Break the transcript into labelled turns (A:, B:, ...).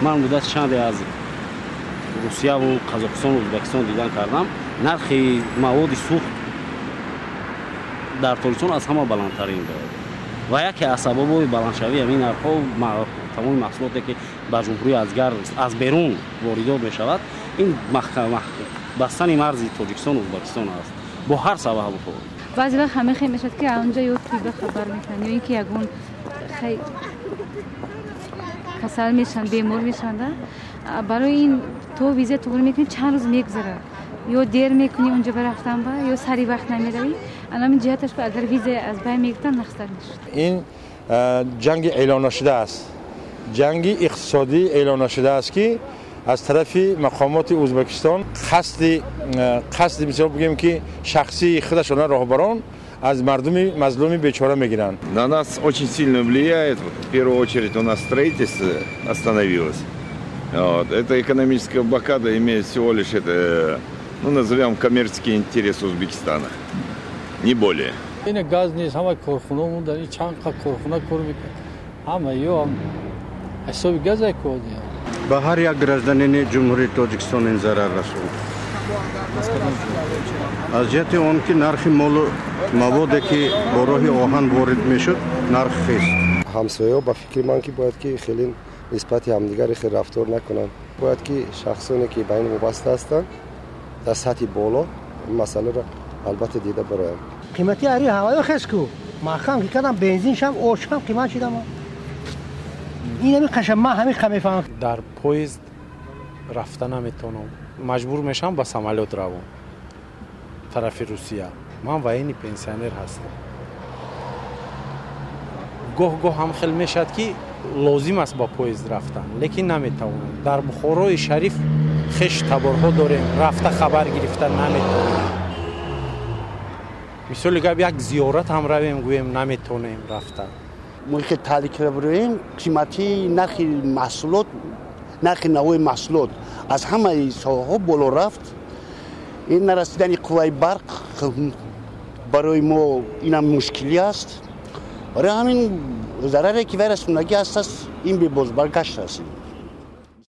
A: Ман муддати чанде аз Русияву Қазоқистону Ӯзбекистон дидан кардам, нархи маводи сӯхт дар Тоҷикистон аз ҳама баландтарин буд ва яке аз сабабҳои баландшавии ҳамин нархҳо, тамоми маҳсулоте, ки ба ҷумҳурӣ аз берун воридот мешавад, ин бастани марзи Тоҷикистону Ӯзбекистон аст бо ҳар сабаб.
B: Баъзе вақт ҳама хел мешавад, ки онҷа ё тиба хабар мекунанд, ё ин ки ягон касал мешаванд, бемор мешаванд. Барои ин то виза туғри мекунӣ, чанд рӯз мегузарад, ё дер мекунӣ онҷа ба рафтан ба, ё сари вақт намеравӣ. Анамин ҷиҳаташ агар виза аз байн мегирифтанд, нақстар мешуд.
C: Ин ҷанги эълон нашуда аст, ҷанги иқтисодӣ эълон нашуда аст, ки аз тарафи мақомоти Ӯзбекистон қасди, мисол бигӯем, ки шахсии худашона роҳбарон аз мардуми мазлуми бечора мегиранд.
D: На нас очень сильно влияет. В первую очередь у нас строительство остановилось. Вот. Эта экономическая блокада имеет всего лишь это, ну, назовем, коммерческий интерес Узбекистана. Не более.
E: Ин газ нест, ҳама корхона дар чанд корхона кор мекунад, ҳама ё ҳисоби газа кор.
F: Ба ҳар як гражданини Ҷумҳурии Тоҷикистон ин зарар расонд, аз ҷиҳати он ки нархи молу маводе, ки бо роҳи оҳан ворид мешуд, нарх хест.
G: Ҳамсояҳо, ба фикри ман, ки бояд ки хеле нисбати ҳамдигар хел рафтор накунанд. Бояд ки шахсоне, ки ба ин вобаста ҳастанд, дар сатҳи боло ин масъаларо албатта дида бароянд.
H: Қимати ари ҳаваё хеску маҳкам ки кардам, бензиншам, ошам қимат шидам. Ин ҳами қаша ман ҳами қа мефаҳмам.
I: Дар поезд рафта наметавонам, маҷбур мешавам ба самолёт равам тарафи Русия. Ман военный пенсионер ҳастам. Гоҳ гоҳ ҳам хел мешавад, ки лозим аст ба поезд рафтан, лекин наметавонам. Дар Бухорои Шариф хеш таборҳо дорем, рафта хабар гирифта наметавонем. Мисоли гап, як зиёрат ҳам равем, гӯем, наметавонем рафта.
J: Мо ки таҳлика бироем, қимати нархи маҳсулот, нархи навои маҳсулот аз ҳамаи соҳаҳо боло рафт. Ин нарасидани қувваи барқ барои мо инам мушкилӣ аст. Барои ҳамин зараре, ки вай расондагӣ аст, ин бебозбаргашт аст.